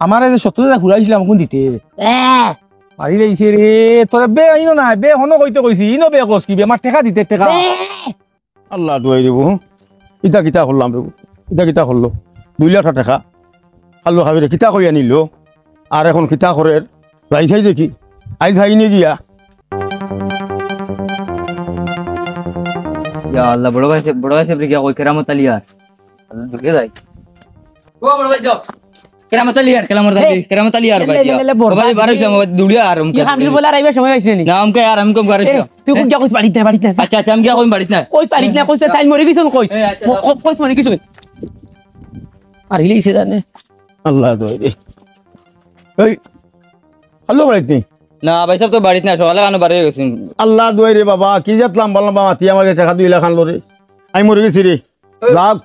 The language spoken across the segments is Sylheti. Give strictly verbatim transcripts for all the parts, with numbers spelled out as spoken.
আমারে যে সত্তর হাজার ঘুরাইছিলাম, কোন দিতে? এ! মারি লাইছে রে, তোরে বে ইনো না, বে হনো কইতে কইছি, ইনো বে কস কি বে, আমার টেকা দিতে, টেকা। বে! আল্লাহ দুয়াই দিব। ইতা কিতা করলাম রে? ইতা কিতা করলো? দুই লাখ টেকা। খালু খাবিরে কিতা কইয়া নিল? আর এখন কিতা করের? যাই চাই দেখি। আইজ ভাই নিয়ে গিয়া। ইয়া আল্লাহ, বড় ভাই, বড় ভাই সাহেব গিয়া কই কেরামত আলী আর? দূরে যাই। ও বড় ভাই সাহেব। কেরামত আলী আর, কেরামত আলী, এ, কেরামত আলী আর লে, ভাই লে, দিয়া। লে, লে, ও ভাই, বরবাদ। বারো সময়, দুড়িয়া আর, ই খামড়ির বলা রাইবা সময় পাইছে নি? না, আমকে আর, আমকে আর এ, তুই কোন গিয়া কইস বাড়িত না, বাড়িত না। আচ্ছা, আচ্ছা, আমি গিয়া কইম বাড়িত না। কইস বাড়িত না, কইস তাই মরি গেছন কইস। এ, আচ্ছা, ক-, ক-, কইস মরি গেছন। আর হিলে গেছে জানে। আল্লাহ দোয়াই রে। এই, হ্যালো বাড়িত নি? না, ভাই সাহেব তো বাড়িত না, সকালে কানো বাড়ি গেছেন। আল্লাহ দোয়াই রে বাবা, কি জাত লম্বা লম্বা মাতি আমার গেছে, টেকা দুই লাখ আনলো রে। আমি মরি গেছি রে। যাক,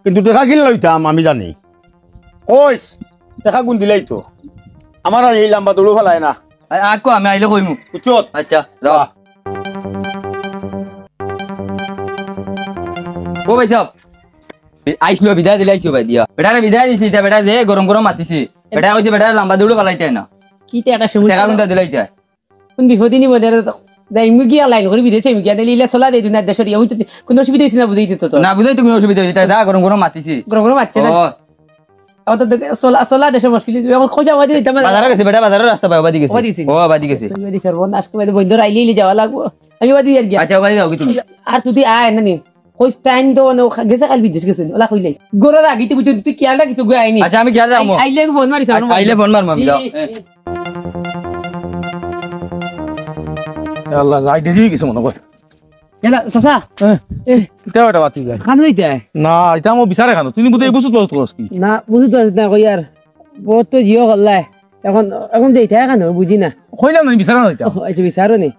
কিন্তু টেকা কিনলে লইতাম, আমি জানি। কইস, টেকা গুন দিলাই তো। আমার আর এই লম্বা দৌড় ফালায় না। আ-, আকো আমি আইলে কইমু। বুঝছো? আচ্ছা, যাও। বাহ। ও ভাই সাহেব, বি-, আইসলো, বিদায় দিলে আইসো ভাই দিয়া। বেটারে বিদায় দিছি, ইতা বেটা যে গরম গরম মাতিছি। বেটা কইছে, বেটারে লম্বা দৌড় ফালাইতে না। কিতা একটা সমস্যা। টেকা গুনতা দিলাইতে। কোন বিপদে নি বলে, যাইমু গিয়া লাইন করি বিদেশে যাইমু গিয়া, নাইলে ইলা চলা দেই দুনিয়ার দেশর ইয়া, কোন অসুবিধা হইছে না, বুঝাই দিত তো। না, বুঝাই তো কোনো অসুবিধা হইছে, তা গরম গরম মাতিছি। গরম গরম মাতছে না? ও। আমার তো দেখে চলা, চলা দেশে মুশকিল হইছে, এখন খোঁজা বাদি দিতাম না। বাজারে গেছে, বেটা বাজারে রাস্তা পায়, বাদি গেছে। বাদি গেছে। ও, বাদি গেছে। তুই বাদি করবো না, আজকে বাদি বন্ধ রাইলে ইলে যাওয়া লাগবো। আমি বাদি আর গিয়া। আচ্ছা, বাদি যাও কি তুমি? আর তুই আয় না নি? কইস তাইন তো মানে ও খা-, গেছে কাল বিদেশ গেছে, ওলা কইলাই। গোরা রাগিতে বুঝছো, তুই খেয়াল রাখিস, গো আইনি। আচ্ছা, আমি খেয়াল রাখবো। আই-, আইলে ফোন মারিস, আচ্ছা, আইলে ফোন মারমু আমি, যাও। এই, এই। এ আল্লাহ, যাই দেরি হয়ে গেছে মনে হয়। এলা, চাচা। হ্যাঁ। এ। ইটা বেটা বাতি যায়। খানো দিতে? না, ইটা আমার বিচারে খানো। তুমি বুঝে বুঝত পারো তো কি? না, বুঝত পারছি না, কই আর। বহুত তো জিও করলাই। এখন, এখন যাইতে খানো, বুঝি না। কইলাম না, বিচারে না যাইতাম। ও, আচ্ছা, বিচারও নেই।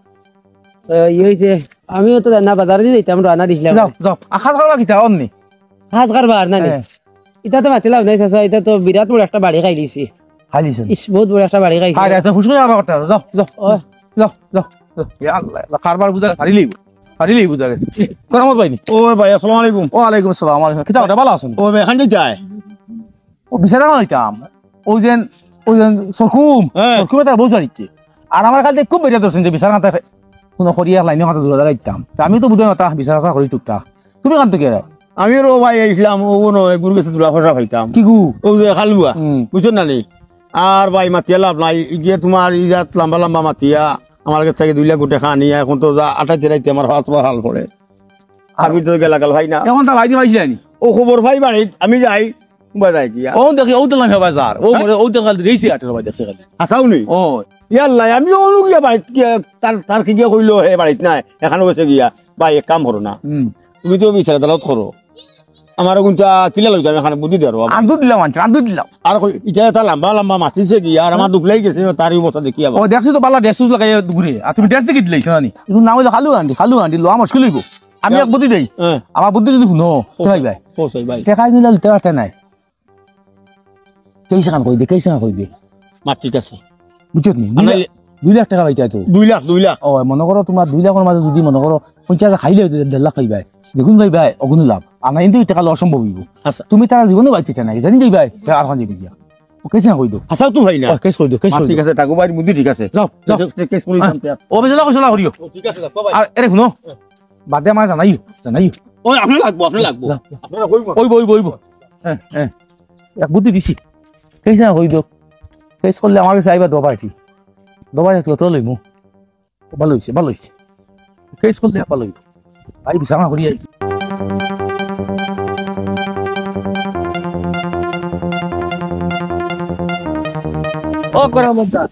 ও, ইয়ে হইছে, আমিও তো না বাজারে দিয়ে যাইতাম, রওনা দিছিলাম। যাও, যাও। আখাজ খাওয়া কিতা, অন নি? আখাজ কারবার না নি? হ্যাঁ। ইটা তো মাতি লাভ নাই, চাচা, ইটা তো বিরাট বড় একটা বাড়ি খাই দিছি। খাই দিছেন? ইস, বহুত বড় একটা বাড়ি খাইছি। আরে, এত ফুসকুনি আবার করতে হবে। যাও, যাও। ও। যাও, যাও, যাও। ইয়া আল্লাহ, আল্লাহ, কারবার বুঝা, হারিলেই, হারিলেই বুঝা গেছে। কেরামত ভাই নি? ও ভাই, আসসালামু আলাইকুম। ওয়ালাইকুম আসসালাম, ওয়ালাইকুম। কিতা, ওটা ভালা আছেন? ও ভাই, এখান যাইতে আয়। ও বিচারে না যাইতাম। ওই যেন, ওই যেন সরকুম, হ্যাঁ। সরকুমে তার বউ ছাড়িচ্ছে। আর আমার কাছে খুব বেরিয়ে ধরছেন যে বিচার মাথা কোনো করিয়া লাইনে মাথা দূরে লাগাইতাম। তা আমি তো বুঝে মাথা বিচার আশা করি টুকটাক। তুমি কান তো কে? আমি রো ভাই আইছিলাম, ও নয়, গুরু গেছে দুলা খসা পাইতাম। কি গু? ও যে খালুয়া, হুম। বুঝছো না নি? আর ভাই মাতিয়া লাভ নাই, গিয়ে তোমার ইজাত লম্বা লম্বা মাতিয়া, আমার কাছ থেকে দুই লাখ গুটে খানি, এখন তো যা আটাইতে রাইতে আমার হাত হাল পড়ে। আমি তো গেলা গেল ভাই না। এখন তো ভাই দি পাইছিলাম নি? ও খবর ভাই বাড়িত, আমি যাই, বাজাই গিয়া। ও দেখি, ও তো লামে বাজার। ও হ্যাঁ? মরে, ও তো কাল রেসি আটের ভাই দেখছে খালি। হাসাও নি? ও। ইয়াল্লা, আমি ও গিয়া বাড়িত গিয়া, তার, তার কি গিয়া কইলো, হে বাড়িত নাই, এখানে গেছে গিয়া। ভাই, এক কাম করো না। হুম। তুমি তো বিচার আদালত করো। আমার কিন্তু, আহ, কিলা লইতে আমি এখানে বুদ্ধি দেওয়ার বাবা। আন্দু দিলাম, আনছি, আন্দু দিলাম। আর কই, ইটা এটা লম্বা লম্বা মাতিছে গিয়া, আর আমার দুখ লাগি গেছে, তার এই অবস্থা দেখি আবার। ও দেখছি তো বালা ড্রেস লাগাই ঘুরে। আর তুমি ড্রেস দেখি দিলে, শোনা নি? এখন নাম হইলো খালু আন্টি, খালু আন্টি, লোয়া মুশকিল হইব। আমি হ্যাঁ। এক বুদ্ধি দেই। হ্যাঁ। আমার বুদ্ধি যদি শুনো, ও, তো ভাই ভাই। ও, ভাই ভাই। টেকা কিন্তু লইতে পারতে নাই। কেইসা খান কইবে, কেইসা খান কইবে। মা, ঠিক আছে। বুঝছত নি? দুই লাখ, আনাইলে দুই লাখ টেকা পাইতা তো। দুই লাখ, দুই লাখ। ও, মনে করো তোমার দুই লাখর মাঝে যদি মনে করো পঞ্চাশ হাজার খাইলে দেড় লাখ পাইবায়। যেগুন পাইবায়, অগুন লাভ। আর না, কিন্তু এই টেকা লওয়া অসম্ভব হইব। আচ্ছা। তুমি তারা জীবনে বাইতে নাই, জানি যাইবায়, আর খান যাইবে গিয়া। ও, কেইসা খান কই দো। আচ্ছা, তো ভাই না। ও, কেস কই দো, কেস মা, কই ঠিক দো। আছে, টাকু ভাই বুদ্ধি ঠিক আছে। যাও, যাও। কেস, কেস করি হ্যাঁ। যাম, ও, বেজালা কইসলা করিও। ও, ঠিক আছে, যাও, বাই। আর, এরে, শুনো। বাদে আমার জানাইও, জানাইও। ওই, আপনি লাগবো, আপনি লাগবো। যা, যা। আপনারা কইবো। ওইবো, ওইবো, ওইবো। হ্যাঁ, হ্যাঁ। এক বুদ্ধি দিছি। কেইসা কই দো। কেস করলে আমার কাছে আইবা দবা এটি। দবা এটি কত লইমু? ও, ভালো হইছে, ভালো হইছে। কেস করলে ভালো হইছে। ভাই, বিছানা করি আই। ও, করামত দা,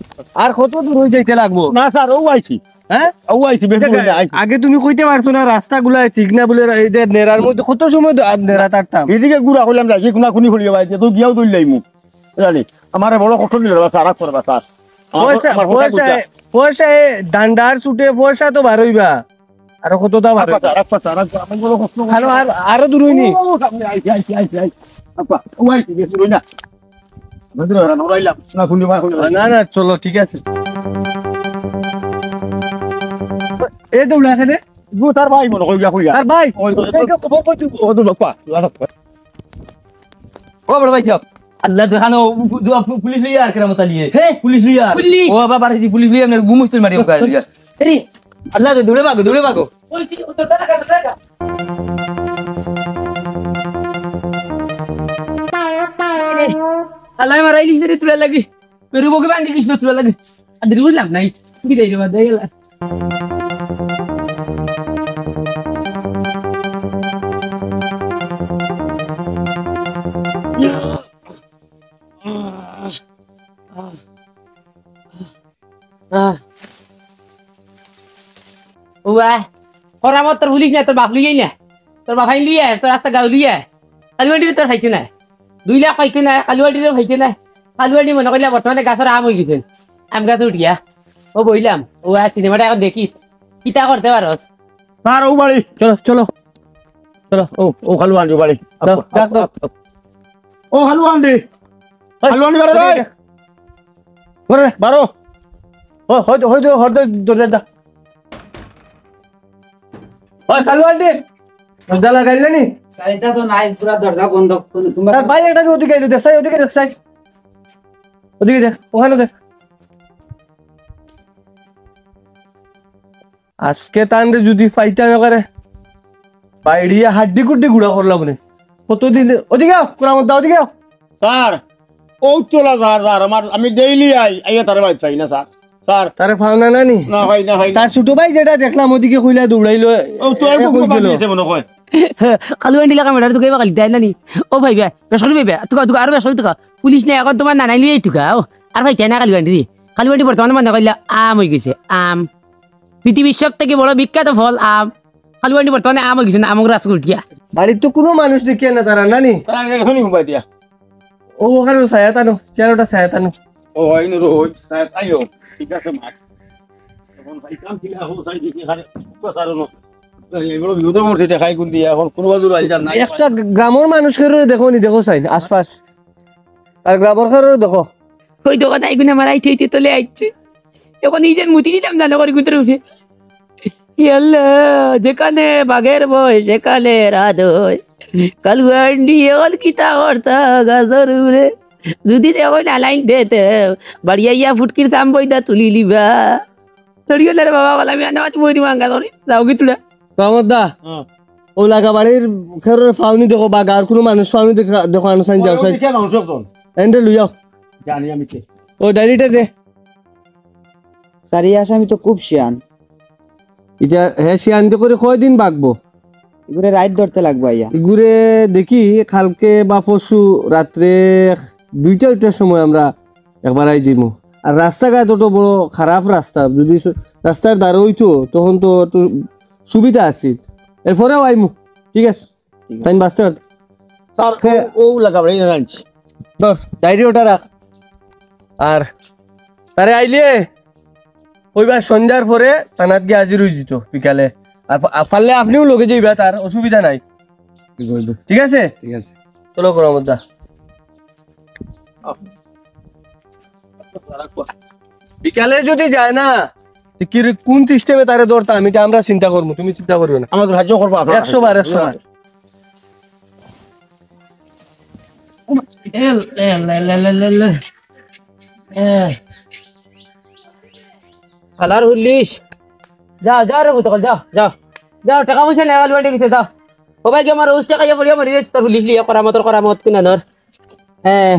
আর কত দূর হয়ে যাইতে লাগবো? না, স্যার, ও আইছি। হ্যাঁ? ও আইছি, বেশি এটা বলে আইছি। আগে তুমি কইতে পারছো না, রাস্তাগুলা ঠিক না বলে, এই যে নেড়ার মধ্যে কত সময় দ-, আর নেড়া তারতাম। এদিকে গুড়া কইলাম যাই, কি কুনা কুনি করিয়া বাইতে, তো গিয়াও দৌড় লাইমু। জানি, আমারে বড় কষ্ট দিল, বাস, আর করে, বাস, আর। আমার, পয়সা, আমার কথা পয়সা, কইতা। পয়সা, এ, ডান্ডার ছুটে পয়সা তো বারইবা। আরো কতটা বারইবা? আর পাঁচ, আর পাঁচ, আর পাঁচ, আমি বড় কষ্ট আরো, আর, আরো দূর হইনি। ও, সামনে, আইছি, আইছি, আইছি, আইছি। আপা, ও আইছি, বেশি দূর হই না। ভেতরে ওরা নড়াইলাম। না, খুলি, বার খুলি। না, না, চলো, ঠিক আছে। এ তো উঠা কেনে? ও, তার ভাই মনে হয়, কইয়া, কইয়া। তার ভাই? ওই তো, এই তো খবর কই তুই? ও তো বাপ্পা, আচ্ছা। ও বড় ভাই, যাও। আল্লাহ, দেখানো, পু-, দু-, পু-, পুলিশ লইয়া আর কেরামত আলিয়ে। হে? পুলিশ লইয়া। পুলিশ? ও বাবা, বাড়ি পুলিশ লইয়া, আমরা বুমুস্তুল মারি ওকে আলিয়া। আরে, আল্লাহ, দৌড়ে ভাগো, দৌড়ে ভাগো। ওই যে, ওই দরজা লাগা, দরজা লাগা। আরে, আল্লাহ, মারাইলি রে, তুলা লাগি। মেরু বগে ভাঙ্গি কৃষ্ণ তুলা লাগি। আর দেরি করলাম নাই। কি দেরি বাদ গেল? আহ। ওবা, করামত তোর পুলিশ না, তোর বাপ লইয়াই না। তোর বাফাই লইয়া, তোর রাস্তা গাঁও লইয়া। কালুয়াটিরে তোর খাইতে না। দুই লাখ খাইতে না, কালুয়াটিরেও খাইতে না। কালুয়াটি মনে করলে বর্তমানে গাছর আম হয়ে গেছে। আম গাছ উঠিয়া। ও বইলাম, ও আর সিনেমাটা এখন দেখি। কিতা করতে পারস? স্যার, ও বাড়ি। চলো, চলো। চলো। ও, ও কালুয়াটি বাড়ি। দাও, ডাক দাও। ও কালুয়াটি। এই, কালুয়াটি বাড়ি রে। বারো। ও, হয়তো, হয়তো, হয়তো, দরজা দা। ওই, কালুয়াটি। দরজা লাগাইলে নি? সাইডটা তো নাই, পুরা দরজা বন্ধ। কোন, কোন তার ভাই, এটা ওদিকে আইলো, দেখ, সাই, ওদিকে দেখ, সাই। ওদিকে দেখ, ওখানে দেখ। আজকে তানরে যদি পাইতাম একেবারে, বাইড়িয়া হাড্ডি কুড্ডি গুড়া করলাম রে। কতদিন, ওদিকে আও, কুড়া মত দাও, ওদিকে আও। স্যার, ও তোলা স্যার, স্যার, আমার, আমি ডেইলি আই, আইয়া তারে বাইর পাই না স্যার। স্যার। তারে পাও না, না নি? না, হয় না, হয় না। তার ছোট ভাই যেটা দেখলাম, ওদিকে কইলা দৌড়াইলো, ও তো এ, এ, কই গেল? মনে হয়। কালুয়াটি লাগা মেডার তোকে এবার খালি দেয় না নি? ও ভাই ভাই, বেশ করি ভাই ভাই, তোকে, তোকে আরো বেশ করি তোকে। পুলিশ নেই, এখন তোমার নানাই লইয়া তোকে, ও, আর ভাই চাই না কালুয়াটি রে। কালুয়াটি বর্তমানে মনে করলে আম হয়ে গেছে, আম। পৃথিবীর সব থেকে বড় বিখ্যাত ফল আম। কালুয়াটি বর্তমানে আম হয়ে গেছে, না, আমগর রাস উঠিয়া। বাড়ির তো কোনো মানুষ দেখিয়া না তারা, নানি? তারা এখনই ঘুমাই দিয়া। ও, ওখানে ছায়া টানো, চেয়ারটা ছায়া টানো। ও, হয় না, রোজ, ছায়া টানো। ঠিক আছে, মা। এখন ভাই কাম কিলা হো, সাই দেখি, আরে, কথা আরো না। এই বড় বিপদে পড়ছি, দেখাই কোন দিয়া, এখন কোনো বাজু রাইজার নাই। একটা গ্রামের মানুষের দেখো নি, দেখো সাইন, আশপাশ। আর গ্রামের কারোর দেখো। ওই দোকান আইগুন আমার আইতে আইতে তলে আইছে। এখন এই যে মুতি দিতাম জানো করি গুন্তরে উঠে। ইয়াল্লা, যেখানে বাঘের ভয়, সেখানে রাত হয়। কালুয়ান্ডি এখন কিতা করতা গাছর উড়ে। যদি দেখো না লাইন দেতে, বাড়ি আইয়া ফুটকির থাম বইদা তুলি লিবা। ধরিও না রে বাবা, বলে আমি আনামাত বই দিবা আঙ্গা ধরে। যাও কি তুলা? তো আমার দা, হ্যাঁ। ও লাগা বাড়ির খেরোর ফাউনি দেখো বা গার কোনো মানুষ ফাউনি দেখা-, দেখো আনো সাইন যাও ওই সাইন। দেখে মানুষ একজন। এন্ডে লুইয়াও। জানি আমি কে। ও ডায়েরিটা দে। স্যার, এই আসামি তো খুব শিয়ান। এটা হে শিয়ান তো করে কয়দিন বাগবো? এগুরে রাইত ধরতে লাগবো আইয়া। এগুরে দেখি কালকে বা পরশু রাত্রে দুইটা, দুইটার সময় আমরা একবার আই যাইমু। আর রাস্তাঘাট অত বড় খারাপ রাস্তা, যদি স-, রাস্তার ধারে হইতো তখন তো একটু সুবিধা আছিল। এরপরেও আইমু, ঠিক আছে? ঠিক আছে। তাইন বাঁচতে পারবে। স্যার, ও, হ্যাঁ। ও লাগা, এই না, আনছি। ধর, ডায়েরি ওটা রাখ। আর তারে আইলে ওইবার সন্ধ্যার পরে থানাত গিয়া হাজির হয়ে যেত বিকালে। আর পা-, আর পারলে আপনিও লগে যাইবা, তার অসুবিধা নাই। ঠিক আছে? ঠিক আছে। চলো, করামত দা। বিকালে যদি যায় না, তো কি রে, কোন সিস্টেমে তারে ধরতাম, এটা আমরা চিন্তা করবো, তুমি চিন্তা করবে না। আমাদের সাহায্য করবো আপনারা। একশো বার, একশো বার। এল, এল, এল, এল, এল, এল। এ। হালার পুলিশ। যাও, যাও রে, বুতকল, যাও, যাও। যাও, টাকা পয়সা নেওয়া গেছে, যাও। ও ভাই, যে আমার রোজ টাকা ইয়ে পড়িয়া মরি যাচ্ছে, তোর পুলিশ লিয়া করামতর করামত কিনা ধর। হ্যাঁ,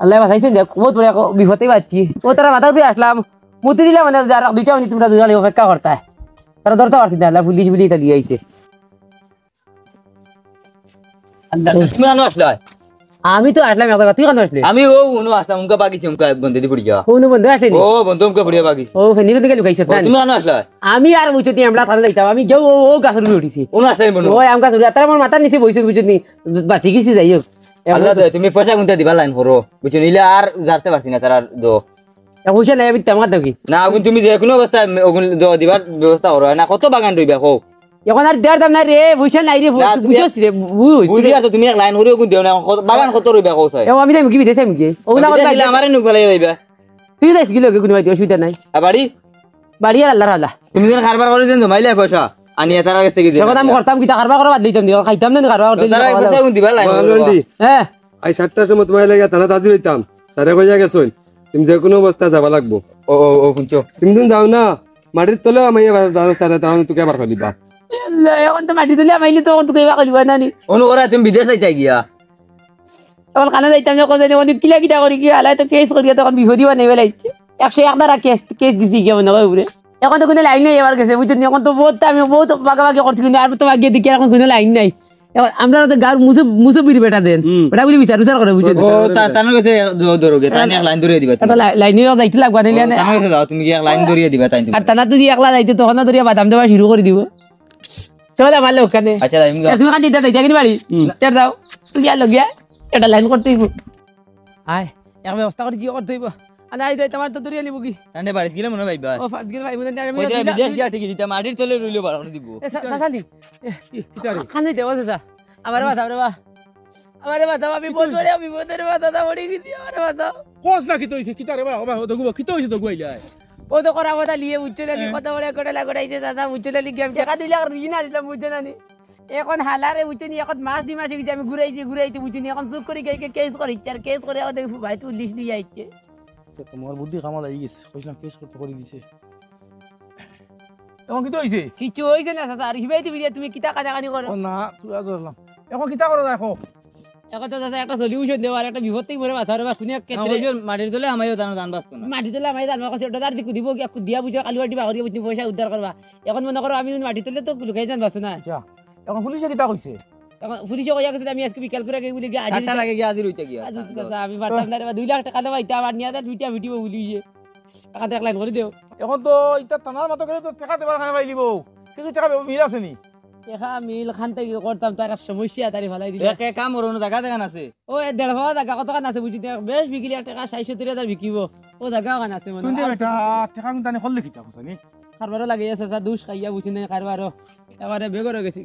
আল্লাহ বাঁচাইছেন, দেখ, বহুত বড় এক বিপদে বাঁচছি। ও তারা মাথা উঠে আসলাম, মুতি দিলাম, মানে, যারা দুইটা মিনিট তোমরা দুজন অপেক্ষা করতায়। তারা ধরতে পারছি না, আল্লাহ পুলিশ বুলি এটা লিয়ে আইছে। আল্লাহ, তুমি আনো আসলে? আমি তো আসলাম এক জায়গা, তুই কেন আসলি? আমি ও উনো আসলাম, উনকা বাগিছি, উনকা বন্ধে দি পড়ি যাওয়া। ও উনো বন্ধে আসলি? ও বন্ধু, উনকা পড়িয়া বাগিছি। ও ফেনি কোথায় লুকাইছে? ও, তুমি আনো আসলে? আমি আর বুঝছো তুই আমরা তাহলে যাইতাম, আমি যাও ও, ও গাছের উপরে উঠেছি। উনো আসলে বন্ধু? ও আম গাছের উপরে, তারা আমার মাথার নিচে বইছে, বুঝছো নি? বাঁচি গেছি, যাই হোক। আল্লাহ দে, তুমি পয়সা গুনতে দিবা লাইন করো, বুঝছো? নিলে আর জারতে পারছি না, তারা দো। এক পয়সা নাই, আমি তেমন থাকি। না, ওগুন তুমি যে কোনো অবস্থায় মে-, ওগুন দ-, দিবার ব্যবস্থা করো। না, কত বাগান রইবা, কও? এখন আর দেওয়ার দাম নাই রে, পয়সা নাই রে, না, তুই তুমি বুঝছস রে, বুঝ। বুঝি আর তো তুমি এক লাইন করি ওগুন দেও না, এখন কত, বাগান কত রইবা, কও চাই? এ, আমি যাইমু কি, বিদেশ যাইমু কি? ওগুলা বিদেশ করতে গেলে আমারে নুক ফেলাই যাইবা। তুই যাইস কি লগে কোনো বাড়ি, অসুবিধা নাই। আর বাড়ি? বাড়ি আর আল্লাহর আল্লাহ। তুমি যেন কারবার করে দেন, জমাইলে পয়সা, আনিয়া তারা গেছে কি দিন? এখন আমি করতাম কি, তা কারবার করা বাদ দিতাম, খাইতাম না, কারবার করতে তারা দিতাম। পয়সা ওগুন দিবা, লাইন করো। হ্যাঁ। আইজ সাতটার সময় তুমার লাগি থানাত হাজির অইতাম। স্যারে কইয়া গেছইন, তুমি যেকুনু অবস্থায় যাওয়া লাগবো। ও, ও, ও, হুনছো? তুমি যুদি যাও না, মাটির তলে হামাইয়া দাঁড়াইছ, তারা, তারা তুকে বার করি দিবা। আল্লাহ, অখন তো মাটির তলে হামাইলে তো অখন তুকে বার করি দিবা না নি? অনো ওরা তুমি বিদেশ যাইতায় গিয়া। অখন কানো যাইতাম না, অখন কিলা কিতা করি কি, হালায় তো কেস করিয়া তো অখন বিপদি বানাইয়া লাইছে। একশো এক ধারা কেস, কেস দিছি গিয়া মনো কয় উপরে। অখন তো কুনু লাইন নাই আমার গেছে, বুঝছো নি? অখন তো বউত আমি বউত বাগাবাগি করছি, কিন্তু আর তো বাগিয়া দেখি অখন কুনু লাইন নাই। অখন আমরার তো গাঁওর মুসব-, মুসব্বির বেটা দেন। হুম। বেটা বুলি বিচার উচার করে, বুঝছো নি? ও, তা-, তানর গেছে ধ-, ধরো গে, তাইন এক লাইন ধরিয়া দিবা তুমি। একটা লাই-, লাইনে যাইতে লাগবা, নাইলে ও, না। তানর গেছে যাও, তুমি কি এক লাইন ধরিয়া দিবা তাইন তুমি? আর তানা যুদি একলা যাইতে তখন ধরিয়া বাদাম দেওয়া শুরু করি দিব। চল আমার লগে অখানে। আচ্ছা, যাইমু গা। এ, তুমি খান দিতা যাইতা কিনি বাড়ি? হুম। তের দাও। তুমি আর লগে একটা লাইন করতে হইব। আয়, এক ব্যবস্থা করি জিও করতে হইব। আরে, আই যাই, তোমার তো দরিয়া নিব কি? তানে বাড়িত গেলে মনে হয় ভাইবা। ও, ফাট গেলে ভাই, মনে হয় আমি কইতে দিলা-, বিদেশ গিয়া টিকি দিতা, মাটির তলে রইলেও বাড়া করে দিব। এ, সা-, সাসালি। এ, কি-, কিতা রে? খান দিতে, ও চাচা। আমারে বাঁচাও রে বা। আমারে বাঁচাও, আমি কিতা বউত হইছে? বড় বিপদর বা, দাদা, পড়ি গেছি, আমারে বাঁচাও। কস না কিতা হইছে, কিতা রে বা, ও বা, ও দেখো, কিতা হইছে, দেখো আইলা। ও তো করা কথা লিয়ে, বুঝছো না, হ্যাঁ। কত বড় একটা লাগড়াইছে, দাদা, বুঝছো না, লিখে আমি টাকা দুই লাখ ঋণ আনিলাম, বুঝছো না নি? এখন হালারে, বুঝছো নি, এখন মাস দুই মাস হয়ে গেছে, আমি ঘুরাইছি, ঘুরাইতে, বুঝছো নি, এখন চুপ করে গিয়ে কেস করে ইচ্ছে, আর কেস করে এখন দেখি ভাই তুই লিস্ট নিয়ে আইছে। তো তোমার বুদ্ধি কামা লাগি গেছে, কইছিলাম কেস করতে করে দিছে। এখন কিতা হইছে? কিচ্ছু হইছে না, চাচা। আর হিবাই দিবি রে, তুমি কিতা কানাকানি করো? ও না, তুই আজ ধরলাম। এখন কিতা করো দেখো? এখন তো চাচা একটা সলিউশন দেওয়ার, একটা বিপদ থেকে মরে বাঁচাও রে বা, শুনে এক না, ক্ষেত্রে। ওই যে মাটির তলে আমাইও জানো জান বাঁচতো না। মাটির তলে আমাই জান বাঁচতো, ওটা তার দিকু দিব, কি একটু দিয়া বুঝে কালুয়াটি বাগরিয়ে বুঝি পয়সা উদ্ধার করবা। এখন মনে করো আমি মাটির তলে তো লুকাই জান বাঁচতো না। আচ্ছা, এখন পুলিশে কিতা কইছে? এখন পুলিশে কইয়া গেছে, আমি আজকে বিকাল করে গিয়ে বলি গিয়ে হাজির চারটা হইতে। লাগে গিয়ে হাজির হইতে গিয়া। হাজির হইতে চাচা, আমি পারতাম না রে বা, দুই লাখ টাকা দেওয়া, ইটা আবার নিয়ে দেন, দুইটা ভিডিও বলি যে। টাকা এক লাইন করে দেও। এখন তো ইটা থানার মতো করে তো টাকা দেবার খানে পাইলিব। কিছু টাকা মিল আছে নি? টাকা মিল খান থেকে করতাম, তার এক সমস্যা তারি ফালাই দিলে। এক, এক কাম করো, জায়গা দেখান আছে। ও, এ দেড় পাওয়া জায়গা কতখান আছে বুঝি দেখ, বেশ বিকিলে এক টাকা ষাট সত্তর হাজার বিকিব। ও জায়গা ওখান আছে মনে হয়। তুমি বেটা, টাকা কিন্তু আনি করলে কিতা করছে নি? কারবারও লাগে আছে, চাচা, দুষ খাইয়া বুঝি নাই কারবারও। এবারে বেগর হয়ে গেছি।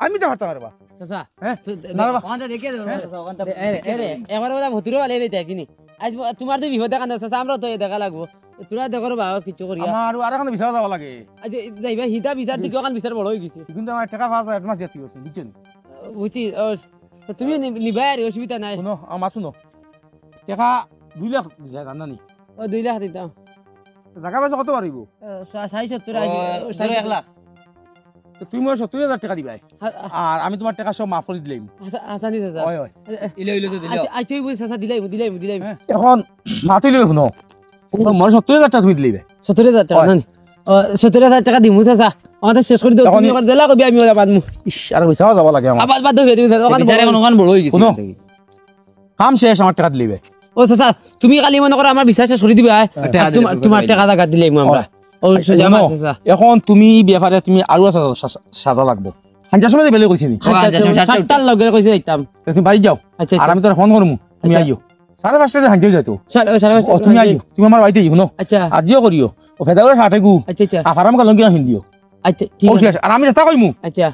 আমি তো পারতাম পারবা। চাচা, হ্যাঁ? তুই দে-, না রে বা। ওখানটা দেখিয়ে দেবো, হ্যাঁ? চাচা, ওখানটা এ-, এরে, দেখিয়ে এরে, দেবো। এবার ওরা ভতুরে ভালো নেই দেখি নি। আজ ব-, তোমার তো বিপদে কান্দো, চাচা, আমরা তো এই দেখা লাগবো। তোরা দেখো রে বাবা, কিচ্ছু করিয়া। আমার আরো আরেকখানে বিচার যাওয়া লাগে। আজ এই যাইবা, হিতা বিচার দেখি, ওখান বিচার বড় হয়ে গেছে। কিন্তু আমার টাকা পাঁচ হাজার অ্যাডভান্স দিতে হচ্ছে, বুঝছেন? বুঝছি, ও, তো তুমিও নি-, নিবাই আর অসুবিধা নাই। শুনো, আমার মাত শুনো। টাকা দুই লাখ দিতে হয়, জানো নি? ও, দুই লাখ দিতাম। জায়গা বেচা কত পারিব? ও, সা-, ষাট সত্তর ও, আশি, ও, ধরো ষাট এক লাখ। তো তুমি মোর সত্তর হাজার টাকা দিবাই। হা-, আর আমি তোমার টাকা সব মাফ করে দিলাম। হাসা-, হাসানি চাচা। হয়, হয়। এ, এ, ইলো, ইলো তো দিলাও। আচ্ছা, আচ্ছা, ওই বুঝ চাচা, দিলাই, দিলাই, দিলাই। হ্যাঁ, এখন মাতিলে শুনো। তো মোর সত্তর হাজার টাকা তুমি দিলাইবে। সত্তর হাজার টাকা হয়। না নি? ও, সত্তর হাজার টাকা দিমু চাচা। আমাদের শেষ করে দাও, এখন তুমি ওখানে দিলা কবি আমি ওরা বাঁধমু। ইস, আর পয়সাও যাওয়া লাগে আমার। আবার বাদ দাও, ফেরত দাও, ওখানে বিচারে বড় কোনো, কোনো বড় হয়ে গেছে শুনো। নাকি? কাম শেষ, আমার টাকা দিলাইবে। ও চাচা, তুমি খালি মনে করো আমার বিচার শেষ করে দিবা, হ্যাঁ। আর টাকা তোমার, দিলে তোমার টাকা জাগা দিলাইমু আমরা। হয়। ও, আচ্ছা, সোজা শুনো, মাত চাচা। এখন তুমি এই ব্যাপারে তুমি আরো সাজা, সাজা, সাজা লাগবো। হাঞ্জার সময় বেলে কইছি নি? ও, হাঞ্জার হাঞ্জার সময় সময় সাতটার সাতটার লগে কইছি যাইতাম। তা তুমি বাড়ি যাও। আচ্ছা, আর আচ্ছা। আমি তোর ফোন করমু, তুমি আচ্ছা। আইও। সাড়ে পাঁচটাতে হাঞ্জাই যাইতো। সাড়ে, সাড়ে পাঁচটা ও, তুমি আইও, তুমি আমার বাড়িতে আইও, শুনো। আচ্ছা। আজিও করিও। ও ফেদাউরে সাটেগু। আচ্ছা, আচ্ছা। আফারাম কালঙ্গি আন হিন্দিও। আচ্ছা, ঠিক ও, আছে। ঠিক আছে। আর আমি যেটা কইমু। আচ্ছা।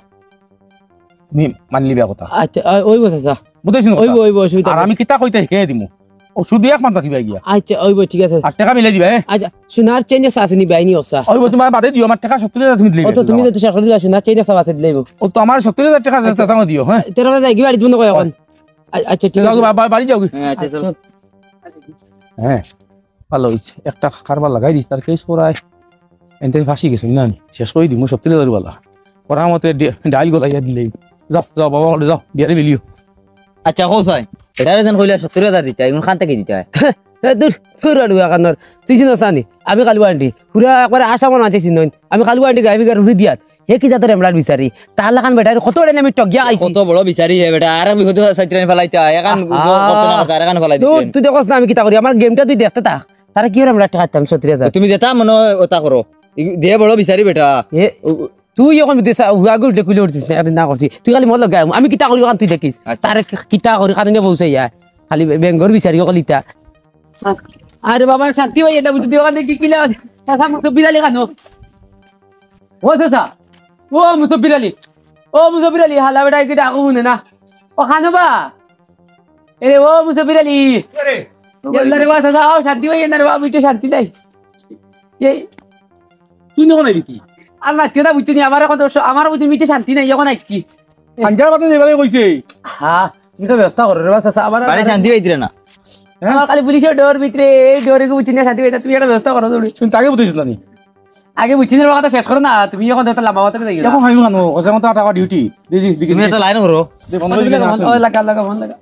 তুমি মানলি বিয়া কথা। আচ্ছা, আ, ওইব চাচা। বুঝাইছি না ওইব, কথা? ওইব, অসুবিধা আর নাই। আমি কিতা কইতে শিখে দিমু। ও শুধু এক মাত্র দিবা গিয়া। আচ্ছা, ওইব, ঠিক আছে। আর টাকা মিলাই দিবা, হ্যাঁ? আচ্ছা, সোনার চেইন আছে নি বাইনি ওসা? ওইব, তোমার বাদে দিও, আমার টাকা সত্তর হাজার তুমি দিলে। ও তো তুমি তো শেষ করে দিবা, সোনার চেইন আছে বাসে দিলে। ও তো আমার সত্তর হাজার টাকা আচ্ছা। টাকা দিও, হ্যাঁ? তেরো হাজার কি বাড়ি তুমি কই এখন? আ-, আচ্ছা, ঠিক যাও, আছে। বা-, বা-, বাড়ি যাও গি? হ্যাঁ, আচ্ছা, চলো। হ্যাঁ, ভালো হইছে। একটা কারবার লাগাই দিস, তার কেস করায়। এনতে ফাঁসি গেছে, না নি? শেষ করে দিমু, সব তুলে ধরবালা। করার মতে ডে-, ডাইল গলাইয়া দিলেই। যাও, যাও, বাবা, যাও, বিয়ারে মিলিও। আচ্ছা, কও চাই, এটারে যেন কইলা সত্তর হাজার দিতা, এখন খান থেকে দিতা? এ, দূর, দূর, আড়ুয়া কানোর। তুই চিনস না নি? আমি কালু আন্টি। পুরা একবারে আশা মনে আছে চিনইন। আমি কালু আন্টি গায়ে বিঘা রুটি দিয়াত। হে কি জাতর এমরার বিচারি? তার লাখান বেটারে কত বড় আমি টগিয়া আইছি। কত বড় বিচারি হে বেটা, আর আমি হয়তো সাইত্রানি ফালাইতা, এখান আহা। করতে না করতে, আর এখান ফালাই দূর, দিতেন। তুই দেখোস না আমি কিতা করি, আমার গেমটা তুই দেখতে থাক। তারা কি ওরা এমরা টেকা দিতাম সত্তর হাজার? তুমি যেটা মনে হয় ওটা করো। ই-, দে বড় বিচারি বেটা। এ, ও, ও। তুই এখন বিদেশ হুয়া গুল ডেকুলে উঠছিস না, একদিন না করছি। তুই খালি মত লগে আয়, আমি কিতা করি ওখান তুই দেখিস। আচ্ছা। তারে কি-, কিতা করি, কারণ পৌঁছাই যায়। খালি বে-, বেঙ্গর বিচারি অকল ইতা। আরে বাবা, শান্তি ভাই, এটা বুঝতে ওখানে কি কিলা? চাচা, মুসব্বির আলী খানো। ও চাচা, ও মুসব্বির আলী, ও মুসব্বির আলী, হালা বেটা, কি ডাকো মনে না? ও খানো বা? এরে, ও মুসব্বির আলী। আরে। ইয়াল্লা রে বা, চাচা, আও, শান্তি ভাই, ইয়াল্লা রে বা, বুঝতে শান্তি নাই। এই। তুই নখন আইলি কি? আর না, চেতা বুঝতে নি, আমার এখন তো স-, আমার বুঝতে মিটে শান্তি নাই, এখন আইছি। হাঞ্জার কথা যেভাবে কইছে। হ্যাঁ। তুমি তো ব্যবস্থা করো রে বা চাচা, আমার বাড়ি শান্তি পাইতরা না। হ্যাঁ? আমার খালি পুলিশর ডর ভিতরে, এই ডরে কেউ চিনে শান্তি পাইতরা না, তুমি একটা ব্যবস্থা করো তুমি। তুমি তাকে বুঝিস না নি? আগে বুঝছি না, কথা শেষ করো না, তুমি এখন তো লম্বা কথা যাই এখন না। আমি মানো, ওসে মতো আটা ডিউটি। জি, জি, দিকে তুমি দিকে। একটা লাইন করো। জি, বন্ধ করে দিকে আসুন। লাগা, লাগা, বন্ধ লাগা।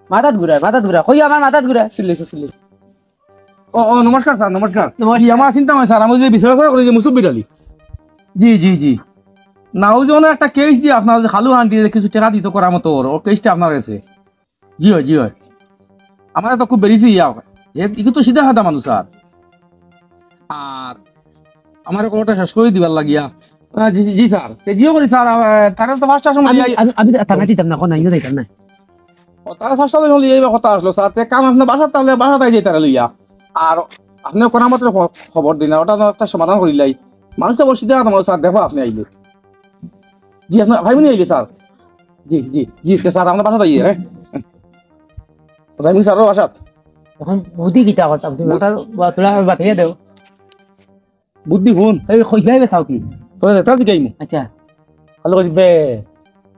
মাথাত ঘুরায়, মাথাত ঘুরায়। কই আমার মাথাত ঘুরায়? সিলে, সিলে। ও, ও, নমস্কার স্যার, নমস্কার। নমস্কার। জি, আমার চিন্তা হয় স্যার, আমি যে বিচার আচার করি যে মুসব্বির আলী। জি, জি, জি। না, ওই যে অনেক একটা কেস দিয়ে আপনার যে খালু আন্টি যে কিছু টাকা দিত করার মতো ওর, ওর কেসটা আপনার গেছে। জি হয়, জি হয়। আমার তো খুব বেরিছি ইয়া। এ, ইগু তো সিধা সাদা মানুষ স্যার। আর আমার খবরটা শেষ করে দিবার লাগিয়া। আহ, জি, জি স্যার। তে জিও করি স্যার, আহ, তারা তো পাঁচটার সময় আমি, যাই। আমি, আমি থানা দিতাম না, কোন আইনও দিতাম না। ও, তারা পাঁচটা দিন হলে এই কথা আসলো স্যার। তে কাম আপনি বাসার তাহলে বাসা তাই যাই তারা লইয়া। আর আপনি কোন মতো খ-, খবর দিন, ওটা তো একটা সমাধান করিলাই। মানুষটা বসে দেখা তোমার স্যার, দেখো আপনি আইলে। জি, আপনি ভাই বোনই আইলে স্যার। জি, জি, জি, তে স্যার, আমরা বাসা যাই, হ্যাঁ? যাই স্যার, ও বাসাত। এখন বুদ্ধি কিতা করতাম? তুমি বু- ওটা বা-, তোরা বাতাইয়া দেও। বুদ্ধি হুন। এই কইবাই বে চাও কি? তোরা যেটা জিগাইমু। আচ্ছা। খালি কইস বে।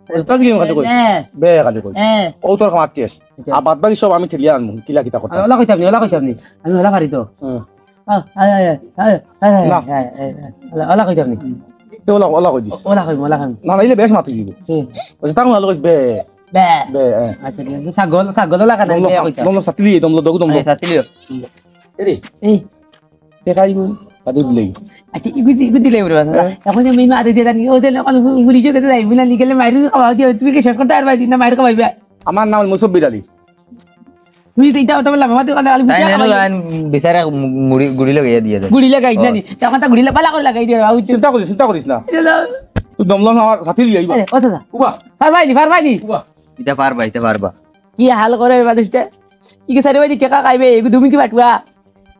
ওই যেটা জিগাইমু খালি কইস। হ্যাঁ। বে খালি কইস। হ্যাঁ। ও তোর খামার শেষ। আচ্ছা। আর বাদ বাকি সব আমি ঠেলিয়া আনমু। কিলা কিতা করতাম? ওলা কইতাম নি, ওলা কইতাম নি। আমি ওলা পারি তো। হুম। আহ, আয়, আয়, আয়, আয়, আয়, না। আয়, আয়, আয়। ওলা, ওলা কইতাম নি। তে ওলা, ওলা কই দিস। ওলা কইম, ওলা কইম। না, না, ইলে বেশ মাতি দিব। হুম। ওই যেটা ভালো কইস বে। বে। বে, হ্যাঁ। আচ্ছা, ঠিক আছে। ছাগল, ছাগল ওলা কানা, দমলো বে খা-, কইতাম। দমলো ছাতি লিয়ে, দমলো, দগু দমলো। ওই ছাতি লিও। এরে। এই। দেখাই গো, আদে বিলাই। আচ্ছা, ইগু দি-, ইগু দিলে উড়ে বাসা। হ্যাঁ। এখন যে মেনু আদে যেটা নিয়ে, ওদের এখন গু-, গুলি চোখে তো যাইবো না, নিগেলে মাইরু খাওয়া দিয়ে, তুমি কি শেষ করতে পারবা, না মাইর খাওয়াইবা? আমার নাম মুসব্বির আলী। তুমি তো এটা কথা বললাম, আমার তো কথা আলু তাই বুঝে নেন, খাওয়াইবা। লাইন বিচারে মু-, মুড়ি, গুড়ি লাগাইয়া দিয়ে দেন। গুড়ি লাগাই ও। না নি? তখন তা গুড়ি লাগা, ভালো করে লাগাই দিয়ে, বাবু। চিন্তা করিস, চিন্তা করিস না। এটা দাও। তুই দমলাম আমার সাথে লিয়ে আইবা। আরে, ও দাদা। উবা। ফারবাইলি, ফারবাইলি। উবা। এটা পারবা, এটা পারবা। কি হাল করে রে মানুষটা? কি সারি বাজি টাকা খাইবে? এগু দুমি কি বাটুয়া?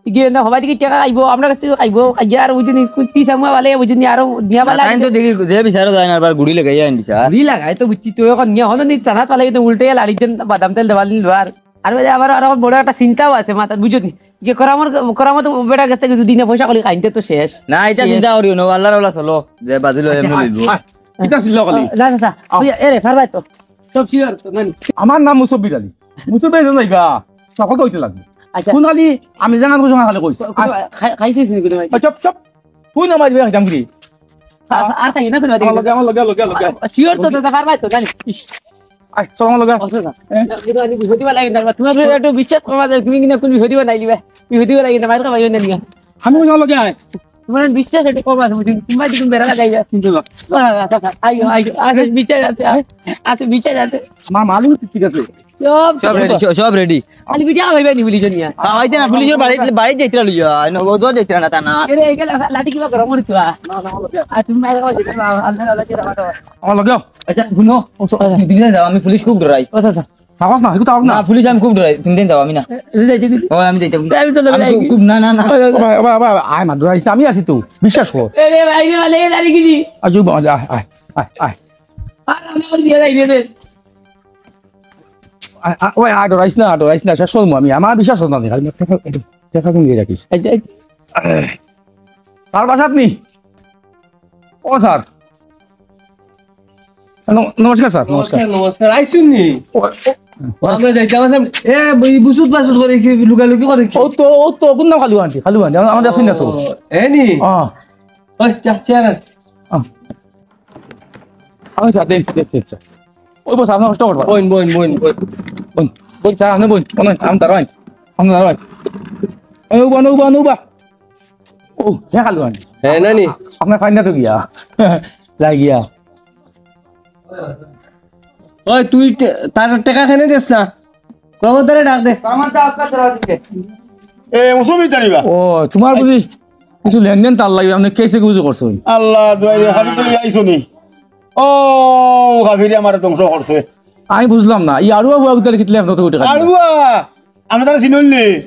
ইগে না হবাই দিকে টাকা খাইবো, আমরা কাছ থেকে খাইবো। খাইয়া আর বুঝুনি, কুন্তি সামুয়া বালে বুঝুনি, আরো নিয়া বালা তাই তো দেখি যে বিচারো যায় না, আবার গুড়ি লাগাই আইন বিচার। গুড়ি লাগাই তো বুঝছি, তো এখন নিয়া হলো নি, তানাত পালাই তো উল্টে লাড়ি দেন, বাদাম তেল দেওয়ালি লোয়ার। আর ওই যে আবার আরো বড় একটা চিন্তাও আছে মাথাত, বুঝুনি? ইগে করামর, করামত বেটার কাছ থেকে যদি না পয়সা করি খাইতে তো শেষ। না, এটা শেষ। চিন্তা করিও না, আল্লাহর ওলা চলো, যে বাজিল আচ্ছা, এমনি আয়, লইব। আয়। কিতা ছিল খালি? ও, না, না, না। আও। ওই, এ রে, ফারবাই তো। সব শিওর তো, নানি। আমার নাম মুসব্বির আলী। মুসব্বির আলী যাইবা। সকল কইতে লাগবে। আচ্ছা। কোন আলী? আমি জানার কোন খালি কইস। কো-, কো-, আয়। খাই-, খাইছিস নি কোনো ভাই? ওই চুপ, চুপ। তুই না মারবি, একদম কি? আচ্ছা, আর খাই না কোনো ভাই? আমার লগে, আমার লগে, লগে, লগে। শিওর তো, তো, তো, ফারবাই তো, নানি। ইস। আয়, চল আমার লগে। আচ্ছা, আচ্ছা। হ্যাঁ? না, কিন্তু আমি বিপদে লাগে না। তোমার উপরে একটু বিশ্বাস করা যায়, তুমি কিনা কোন বিপদে নাই দিবা। বিপদে লাগে না, মার খাবাই না নিবা। আমি আমার লগে আয়। তোমার বিশ্বাস একটু কম আছে, বুঝলি? তোমার দিকে বেড়া লাগাই যায়। কিন্তু না। আচ্ছা, আচ্ছা, আচ্ছা, আইও, আইও, আচ্ছা, বিচার আছে, আচ্ছা, বিচার আছে। মা, মালু ঠিক আছে। সব, সব সব ready, ready। সব, সব ready। খালি বিচার হইবে নি বলি জনিয়া। খাওয়াইতে না, পুলিশের বাড়ি, বাড়ি যাইতে লইয়া, না, ও তো যাইতে না, তা না। এরে, এই গেল, লাঠি কিবা গরম করিস তুই? না, না, আমার লগে। আর তুমি মারা খাওয়া যেতে না, আল্লাহ, আল্লাহ, আল্লাহ, আল্লাহ। আমার লগে। আচ্ছা, শুনো, ও, ও, দুই দিনে যাও, আমি পুলিশ খুব ডরাই। আচ্ছা, আচ্ছা। থাকস না, একটু থাকস না। না, পুলিশ আমি খুব ডরাই, তুমি দিন যাও, আমি না। এ, এ, যাইতে দিবি? ও, আমি যাইতাম। আমি তো ডরাই। আমি খুব, খুব, না, না, না। ও, ও, ও। ও ভাই, ও ভাই, ও ভাই, আয় মা, ডরাইস না, আমি আছি তো, বিশ্বাস কর। এ রে ভাই রে, ভাই রে, দাঁড়িয়ে গেলি। আজ ও বাবা, আয়, আয়, আয়, আয়। আর আমরা করে দিয়ে যাই রে। আয়, আয়, ওই, আয়, ডরাইস না, ডরাইস না, শেষ করবো আমি, আমার বিশ্বাস হতো না, খালি টেকা, টেকা তুমি দিয়ে রাখিস। এই যে, এই যে। স্যার বাসাত নি? ও স্যার। ন-, নমস্কার স্যার, নমস্কার। নমস্কার, নমস্কার। আইছুন নি? ও, ও, ও। আমরা যাইতাম আছলাম। এ, ই বুসুত বাসুত করে কি, লুকালুকি করে কি? ও তো, ও তো, কোন নাম খালু আন্টি? খালু আন্টি, আমরা, আমরা আছি না তো। ও, এ নি? আহ। ওই, চা, চেয়ার আন। আহ। আমি স্যার, দেন, দেন, দেন, স্যার। ওই বস, আপনার কষ্ট করবা। বইন, বইন, বইন, বইন। বইন, বইন, স্যার, আপনি বইন। বইন, আমি দাঁড়াইন। আপনি দাঁড়াইন। এই উবা, না উবা, না উবা। ও, হে খালু আন্টি। হে, নানি? আপনার খাই না তো গিয়া। যাই গিয়া। ওই, তুই টে-, তার টেকা কেনে দেস না? কর্মচারী ডাক দে। এ, মুসুমি তারিবা। ও, তোমার বুঝি কিছু লেনদেন তার লাগি, আপনি কেসে বুঝি করছেন? আল্লাহ, দুয়ারে খাবি তুলি আইছো নি? ও, খাবিরে আমারে ধ্বংস করছে। আমি বুঝলাম না, ই আড়ুয়া বুয়া গুতালে কিতলে এখন তো উঠে খাবি? আড়ুয়া! আমরা তারা চিনল নি?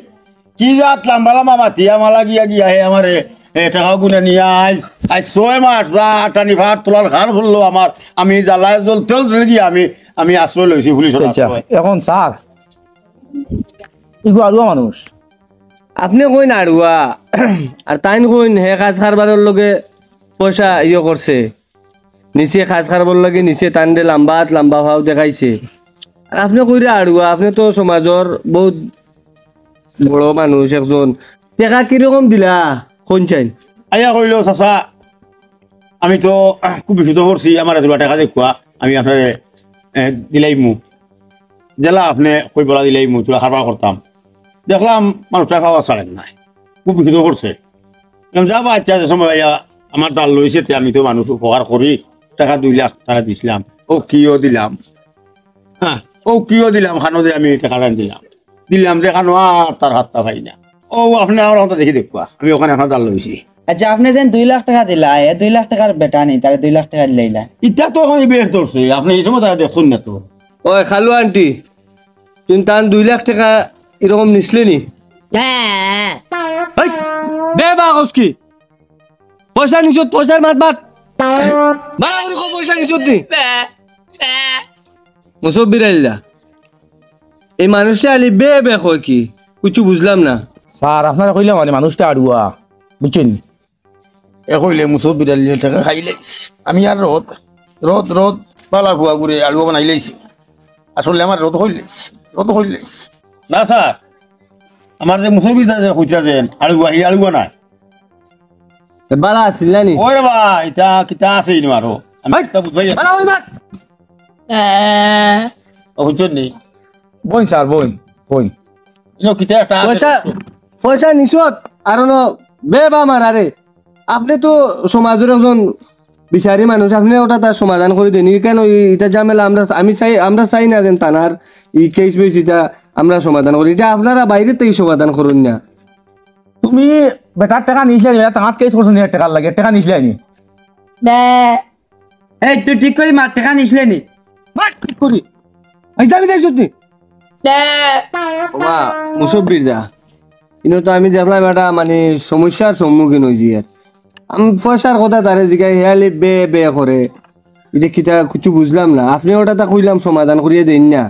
কি জাত লাম্বা লাম্বা মাতিয়া মালা গিয়া গিয়া হে আমারে, এ, টাকা গুনে নিয়া আইস, আইস ছয় মাস যা আটানি ভাত তোলার খার ফুললো আমার, আমি জ্বালায় জ্বলতে জ্বলতে গিয়া আমি, আমি আশ্রয় লইছি পুলিশের আচ্ছা, আশ্রয়। এখন স্যার, ইগু আড়ুয়া মানুষ। আপনে কইন আড়ুয়া, আর তাইন কইন হে কাজ কারবারর লগে পয়সা ইয়ে করছে, নিচে কাজ কারবার লাগি নিচে তানরে লাম্বা আত লাম্বা পাও দেখাইছে। আর আপনে কইরা আড়ুয়া, আপনে তো সমাজর বউত বড় মানুষ একজন। টেকা কিরকম দিলা? কইন চাইন। আইয়া কইলো, "চাচা, আমি তো, আহ, খুব বিপদো পড়ছি, আমারে থুড়া টেকা দেউক্কা, আমি আপনারে, এ, দিলাইমু।" যেলা আপনে কইবলা দিলাইমু, থুড়া কারবার করতাম। দেখলাম মানুষটা পাওয়া ছাড়ের নায়, খুব বিপদো পড়ছে। বললাম, "যা বা, আচ্ছা, যে সময় আইয়া আমার দাল লইছে, তে আমি তো মানুষ উপকার করি, টেকা দুই লাখ টেকা দিছলাম, ও কিও দিলাম, হ্যাঁ, ও কিও দিলাম, খানো যে আমি টেকাটা দিলাম, দিলাম যে খানো আর তার হাতটা পাই না।" ও, আপনে আমার কথা দেখি দেউক্কা, আমি অখান আপনার দাল লইছি। আচ্ছা, আপনে যেন দুই লাখ টেকা দিলা, এ দুই লাখ টেকার বেটা নি, তারে দুই লাখ টেকা দিলাইলা। ইটা তো অখন বেশ ধরছে, আপনে ই সময় তারে দেখছইন না তো। ওই খালু আন্টি, তুইন তান দুই লাখ টেকা ইরকম নিছলে নি? হ্যাঁ। হেই, বে বা কস কি? পয়সা নিছত, পয়সার মাত মাত। বাড়া করি কও পয়সা নিছত নি? মুসব্বির আইল্লা, এই মানুষটা আলি বে বে কয় কি? কুচ্ছু বুঝলাম না। স্যার, আপনারে কইলাম মানে মানুষটা আড়ুয়া, বুঝছইন? এ কইলে মুসব্বির আইল্লা টেকা খাইলাইছে। আমি আর রদ, রদ, রদ, বালা ফুয়া ঘুরে আড়ুয়া বানাইলাইছি। আসলে আমার রদ কইলাইছে, রদ কইলাইছে। না স্যার, আমার যে মুসব্বির দাদা কইতা যেন আড়ুয়া, ই আড়ুয়া নায়। এ বালা আছিল না নি? ওরে বা, ইটা কিতা আছে ইনো আরো? আমি হেই, কিতা বুঝবাই বালা ওই মাত। ও, বুঝছইন নি? বইন স্যার, বইন, বইন। ইনো কিতা একটা আছে। পয়সা, পয়সা নিছত, আর হলো বে বা মারারে। আপনে তো সমাজর একজন বিচারি মানুষ, আপনে ওটা তার সমাধান করি দেন। ই কেন ই-, ইটা ঝামেলা আমরা, আমি চাই, আমরা চাই না যেন থানার ই কেস বেস ইটা আমরা সমাধান করি। ইটা আপনারা বাইরে তো ই সমাধান করইন না। তুমি বেটার টেকা নিছলায় নি, বেটা তাঙাত কেস করছো নি, টেকার লাগি, টেকা নিছলায় নি? বে। এই, তুই ঠিক করি মাত, টেকা নিছলায় নি? মাত ঠিক করি। আইজ আমি যাই সত্যি। বে। ওমা, মুসব্বির দা, ইনো তো আমি দেখলাম একটা মানে সমস্যার সম্মুখীন অইছি আর। আমি পয়সার কথা তারে জিগাই, হে আলি বে বে করে। ইটা কিতা কুচ্ছু বুঝলাম না। আপনে ওটা তা কইলাম সমাধান করিয়া দেইন না।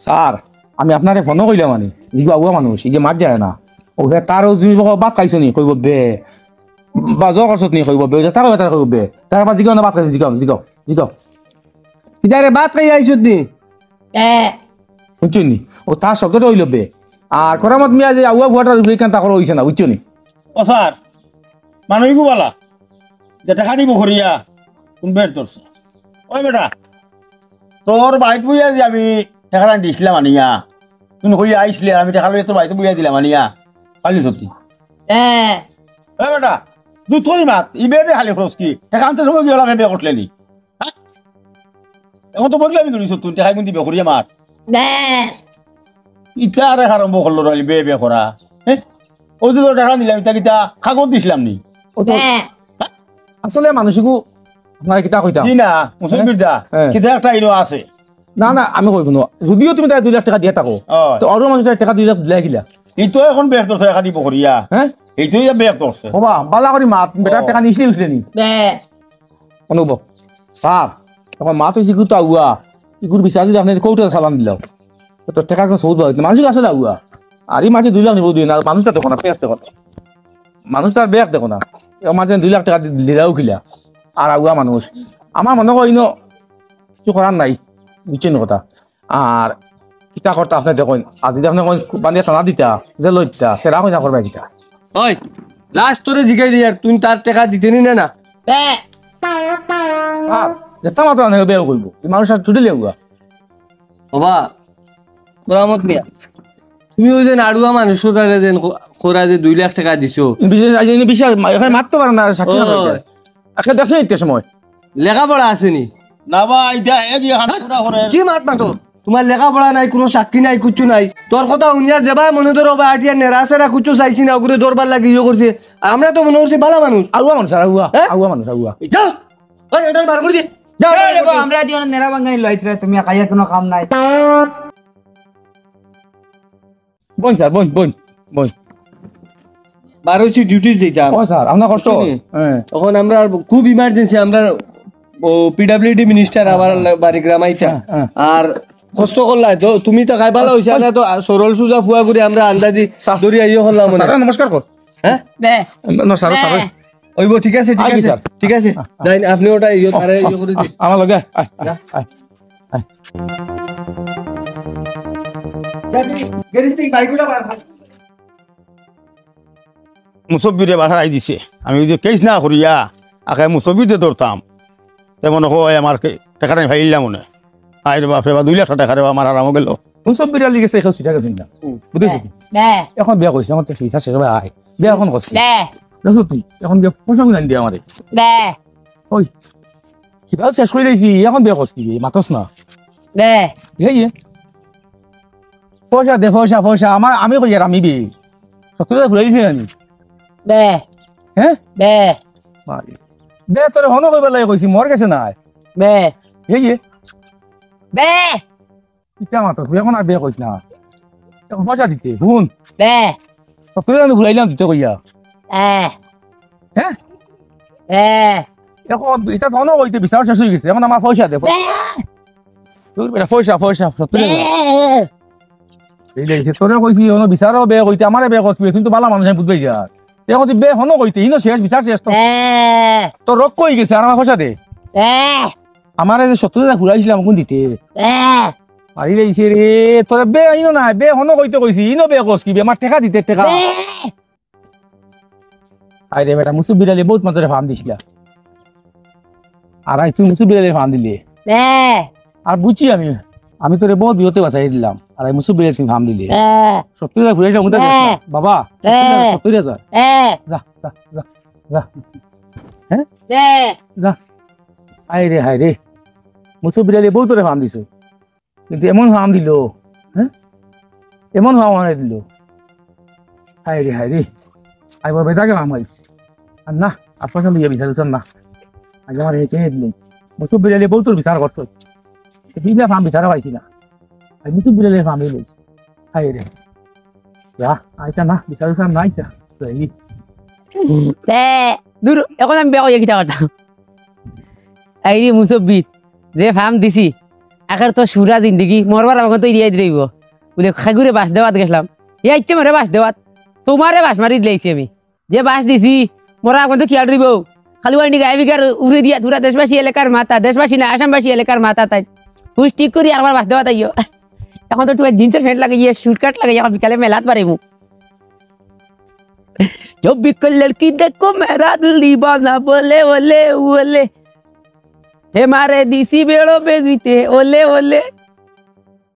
স্যার, আমি আপনারে ফোনও কইলাম মানে, ইগু আউয়া মানুষ, ইগে মাত যায় না। ও হে তার ও তুমি কও, "ভাত খাইছো নি?" কইবো, "বে।" "বা জো করছত নি?" কইবো, "বে।" "যেটা কইবো, তারে কইবো, বে।" তার বাদ জিগাও না, "ভাত খাইছো?" জিগাও, জিগাও, জিগাও। কিতা রে, ভাত খাই আইছত নি? বে। বুঝছো নি? ও তার শব্দটা অইলো বে। আর করামত মিয়া যে আউয়া ফুয়াটার উপরে ইখান তা করা অইছে না, বুঝছো নি? ও স্যার, মানুষ ইগু বালা, যে টেকা দিবো করিয়া, কোন বেশ ধরছে। ওই বেটা, তোর বাড়িত বইয়া যে আমি টেকাটা দিছলাম আনিয়া, তুই কই আইছলে, আমি টেকা লইয়া তোর বাড়িত বইয়া দিলাম আনিয়া, খালি সত্যি। হ্যাঁ। ওই বেটা, তুই তোরই মাত, ই বেবে খালি খরচ কি? টেকা আনতে সময় কি হলাম, বেবে করলে নি? হ্যাঁ? এখন তো বদলামি করিস তুই, টেকা কোন দিবে করিয়া মাত। বে। ইটা আরেক আরম্ভ করলো রে, বে বে করা। হ্যাঁ? ওই যে তোর টেকা দিলাম, ইটা কিতা কাগজ দিছলাম নি? ও তো বে। আসলে মানুষগু, আপনারে কিতা কইতাম? জি না, মুসলমির দা, হ্যাঁ। কিতা একটা ইনো আছে। না, না, আমি কইবো না। যদিও তুমি তারে দুই লাখ টেকা দিয়া থাকো, অয়। তো অন্য মানুষ তারে টেকা দুই লাখ দিলাই কিলা? ই তো এখন বেশ ধরছে, টেকা দিবো করিয়া। হ্যাঁ? এই তো ইয়া বেশ ধরছে। ওবা, বালা করি মাত, বেটার ও। টেকা নিছলে উছলে নি? বে। অনুভব। স্যার, এখন মাত অইছে ইগু তো আউয়া। ইগুর বিচার যদি আপনে কোর্টে চালান দিলাও, তো টেকা কোনো সবুত পাওয়া যাইতো না। মানুষ আসলে আউয়া। আর ই মাঝে দুই লাখ নিবো দুই না, মানুষটা দেখো না, বেশ দেখো না। মানুষটার বেশ দেখো না। এর মাঝে দুই লাখ টেকা দি-, দিলাও কিলা। আর আউয়া মানুষ। আমার মনে করি ইনো কিছু করার নাই। বুঝছইন কথা? আর কিতা করতা আপনে দেখইন। আর যদি আপনে কইন বান্ধিয়া থানা দিতা, জেল দিতা, সেটা কইন না করবা কিতা? ওই, লাস্ট তোরে জিগাই দিয়ার, তুই তার টেকা দিতে নি না, না? বে। স্যার, যেটা মাত্র আনে বেও কইবো। ই মানুষটা ছুটি লিয়া উগা। ওবা, করামত মিয়া, তুমি ওই যে নাড়ুয়া মানুষটারে যেন ক-, করা যে দুই লাখ টেকা দিছো। বিশেষ, আজ ইনি বিশেষ, এখানে মারতে পারে না, ষাট লাখ ওই। হয়ে যায়। আচ্ছা, দেখছো ইতে সময়? লেখাপড়া আছে নি? না বা, ইটা এক ইয়ে হাত পুরা করে। কি মাত মাতো? তোমার লেখাপড়া নাই, কোনো সাক্ষী নাই, কিচ্ছু নাই। তোর কথা হুনিয়া যেবায় মনে ধরো বা আটিয়া নেড়া সেরা কিচ্ছু চাইছি না, ওগুলো দরবার লাগি ইয়ে করছে। আর আমরা তো মনে করছি ভালা মানুষ। আউয়া মানুষ, আর আউয়া, হ্যাঁ? আউয়া মানুষ, আউয়া। যাও, ওই এটা বার করে দে। যাও, এ বার রে করে বা, দে। আমরা দিও না নেড়া বাঙ্গাই লইতরা, তুমি খাইয়া কোনো কাম নাই। বইন স্যার, বইন, বইন, বইন। বারোইছি ডিউটি যেতাম। ও স্যার, আপনার কষ্ট? বুঝছো নি? হ্যাঁ। এখন আমরা আর খুব ইমার্জেন্সি, আমরা ও পিডব্লিউডি মিনিস্টার আবার বাড়ি গ্রামাইটা। হ্যাঁ, হ্যাঁ। আর কষ্ট করলায় তো, তুমি তো খাই ভালা অইছে, আমরা তো সরল সুজা ফুয়া করি আমরা আন্দাজি দরিয়া ইয়ে করলাম মনে। স্যার, নমস্কার কর। হ্যাঁ? বে। ন-, ন-, স্যার, স্যার। বে। অইব, ঠিক আছে, ঠিক আই আছে, স্যার। ঠিক আছে। যাইন, আপনি ওটা ইয়ে, তারে ইয়ে করে দিন। আমার লগে আয়, আয়, আয়, আয়। মুসব্বিরে বাসায় আই দিছে। আমি যদি কেস না করিয়া, আগে মুসব্বিরে ধরতাম। তে মনে হয় আমার কে-, টেকা নাই ফাইলাম মনে। আয় রে বাপ রে বাপ, দুই লাখ টেকা রে বাপ, আমার হারামও গেল। মুসব্বির আলী গেছে, এখানে সিটা গেছে না। হুম। বুঝলি? বে। বে। এখন বিয়া কইছে, আমার তো সেই হিসাব সেভাবে আয়। বিয়া এখন করছে। বে। দেখছো তুই, এখন বিয়া পয়সা গুলো আনি দে আমারে। বে। ওই, কিতাও শেষ করে দিয়েছি, এখন বিয়া করছি, মাতস না। বে। এই যে। পয়সা দে, পয়সা, পয়সা, আমার, আমি কই আর আমি বে। সত্তর হাজার ঘুরাই দিছি আমি। বে। হ্যাঁ? বে। মারি। বে, তোরে হনো কইবার লাগে কইছি, মোর গেছে নাই। বে। এই যে। বে। ইটা মাত্র, তুই এখন আর বে কইস না। এখন পয়সা দিতে, হুন। বে। সত্তর হাজার আমি ঘুরাইলাম দিতে কইয়া। এ। হ্যাঁ? এ। এখন ইটা তো হনো কইতে বিচার শেষ হয়ে গেছে, এখন আমার পয়সা দে। বে। তোর বেটা পয়সা, পয়সা, সত্তর হাজার। বে। এই যে, তোরে কইছি, হনো বিচারও বে কইতে, আমারে বে কইতে, তুই তো বালা মানুষ, আমি বুঝবাই যা। এখন তুই বে হনো কইতে, ইনো শেষ, বিচার শেষ তো। এ। তোর রক কই গেছে, আর আমার পয়সা দে। এ। আমারে যে সত্তর হাজার ঘুরাইছিলাম, কোন দিতে? এ। মারি লাইছে রে, তোরে বে ইনো না, বে হনো কইতে কইছি, ইনো বে কস কি বে, আমার টেকা দিতে, টেকা। বে। আরে বেটা, মুসুব বিড়ালে বহুত মাত্রায় ফার্ম দিছিলা। আর আই তুই মুসুব বিড়ালে ফার্ম দিলে। এ। আর বুঝছি আমি, আমি তোরে বহুত বিপদে বাঁচাই দিলাম। আর আই মুসুব বিড়ালে তুই ফার্ম দিলে। এ। সত্তর হাজার ঘুরাইছিলাম, কোনটা এ। দিস না? বাবা, এ। সত্তর হাজার, সত্তর হাজার। এ। যা, যা, যা, যা। হ্যাঁ? এ। যা। হায় রে, হায় রে। মুসুব বিড়ালে বহুত তোরে ফার্ম দিছে। কিন্তু এমন ফার্ম দিল, হ্যাঁ? এমন ফার্ম আনাই দিল। হায় রে, হায় রে। আইবার বেটাকে ফার্ম আইছে। আর না, আপনার সঙ্গে ইয়ে বিচার করতাম না। আগে আমার একে দিলে। মুসুব বিড়ালে বলতো বিচার করতো। তো বিড়ালে ফার্ম বিচারও পাইছি না। আমি মুসুব বিড়ালে ফার্ম এই লইছি। হায় রে। যা, আইতা না, বিচার করতাম না, আইতা। তো এই। বে, দূর, এখন আমি বে কইয়া কিতা করতাম? এই রে মুসব্বির, যে ফার্ম দিছি, আখের তো সুরা জিন্দেগি, মরবার আগে তো ইরিয়াই দিলাইব। বুলে, খাগুরে বাঁশ দেওয়াত গেছলাম। ইয়া ইচ্ছে মরে বাঁশ দেওয়াত। তোমারে বাঁশ মারি দিলাইছি আমি। যে বাঁশ দিছি, মরা এখন তো কিয়াল রইব। খালি ওয়াইনি গায়ে বিঘার উড়ে দিয়া, তোরা দেশবাসী এলাকার মাথা, দেশবাসী না, আসামবাসী এলাকার মাথা তাই। তুই ঠিক করি আরবার বাঁশ দেওয়াত আইও। এখন তো তোমার জিন্সের প্যান্ট লাগাইয়া, শুট কাট লাগাইয়া, এখন বিকালে মেলাত পারিমু। जो भी कोई लड़की देखो मेरा दिल दीवाना बोले ओले ओले। हे मारे दीसी बेड़ो पे जीते ओले ओले।